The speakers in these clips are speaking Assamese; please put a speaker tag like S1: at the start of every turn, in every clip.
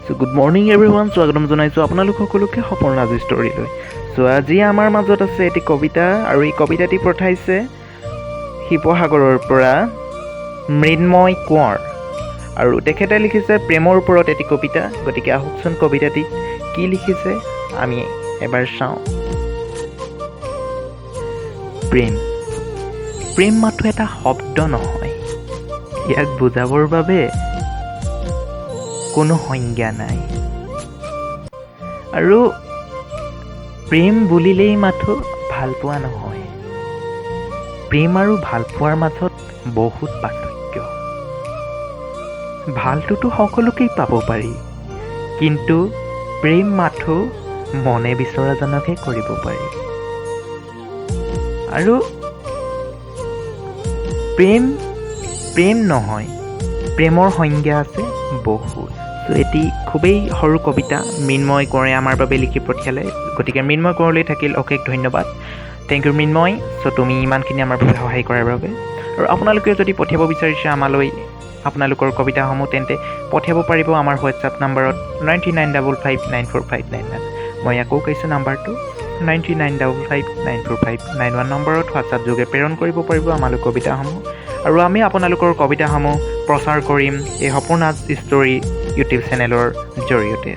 S1: So good morning everyone, স্বাগতম জনাইছোঁ আপোনালোক সকলোকে সপোন ৰাজ ষ্টৰীলৈ। চ' আজি আমাৰ মাজত আছে এটি কবিতা আৰু এই কবিতাটি পঠাইছে শিৱসাগৰৰ পৰা মৃন্ময় কোঁৱৰ আৰু তেখেতে লিখিছে প্ৰেমৰ ওপৰত এটি কবিতা। গতিকে আহকচোন, কবিতাটি কি লিখিছে আমি এবাৰ চাওঁ। প্ৰেম। প্ৰেম মাথো এটা শব্দ নহয়, ইয়াক বুজাবৰ বাবে কোনো সংজ্ঞা নাই। আৰু প্ৰেম বুলিলেই মাথো ভালপোৱা নহয়। প্ৰেম আৰু ভালপোৱাৰ মাজত বহুত পাৰ্থক্য। ভালটোতো সকলোকেই পাব পাৰি, কিন্তু প্ৰেম মাথো মনে বিচৰাজনকহে কৰিব পাৰি। আৰু প্ৰেম প্ৰেম নহয়, প্ৰেমৰ সংজ্ঞা আছে বহুত। চ' এটি খুবেই সৰু কবিতা মৃন্ময় কোঁৱৰে আমাৰ বাবে লিখি পঠিয়ালে। গতিকে মৃন্ময় কোঁৱৰলৈ থাকিল অশেষ ধন্যবাদ। Thank you, Mrinmoy. চ' তুমি ইমানখিনি আমাৰ বাবে সহায় কৰাৰ বাবে। আৰু আপোনালোকে যদি পঠিয়াব বিচাৰিছে আমালৈ আপোনালোকৰ কবিতাসমূহ, তেন্তে পঠিয়াব পাৰিব আমাৰ হোৱাটছআপ নাম্বাৰত 9395594591। মই আকৌ কৈছোঁ নাম্বাৰটো, 9395594591 নম্বৰত হোৱাটছআপ যোগে প্ৰেৰণ কৰিব পাৰিব আমালৈ কবিতাসমূহ আৰু আমি আপোনালোকৰ কবিতাসমূহ প্ৰচাৰ কৰিম এই সপোনাজ ষ্টৰী ইউটিউব চেনেলৰ জৰিয়তে।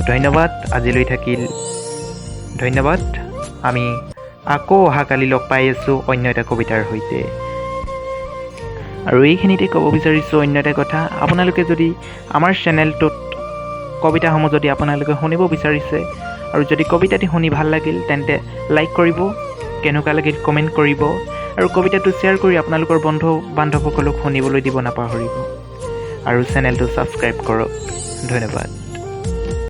S1: ধন্যবাদ, আজিলৈ থাকিল। ধন্যবাদ। আমি আকৌ অহাকালি লগ পাই আছোঁ অন্য এটা কবিতাৰ সৈতে। আৰু এইখিনিতে ক'ব বিচাৰিছোঁ অন্য এটা কথা, আপোনালোকে যদি আমাৰ চেনেলটোত কবিতাসমূহ যদি আপোনালোকে শুনিব বিচাৰিছে আৰু যদি কবিতাটি শুনি ভাল লাগিল, তেন্তে লাইক কৰিব, কেনেকুৱা লাগিল কমেণ্ট কৰিব আৰু কবিতাটো শ্বেয়াৰ কৰি আপোনালোকৰ বন্ধু বান্ধৱসকলক শুনিবলৈ দিব নাপাহৰিব আৰু চেনেলটো ছাবস্ক্ৰাইব কৰক। ধন্যবাদ।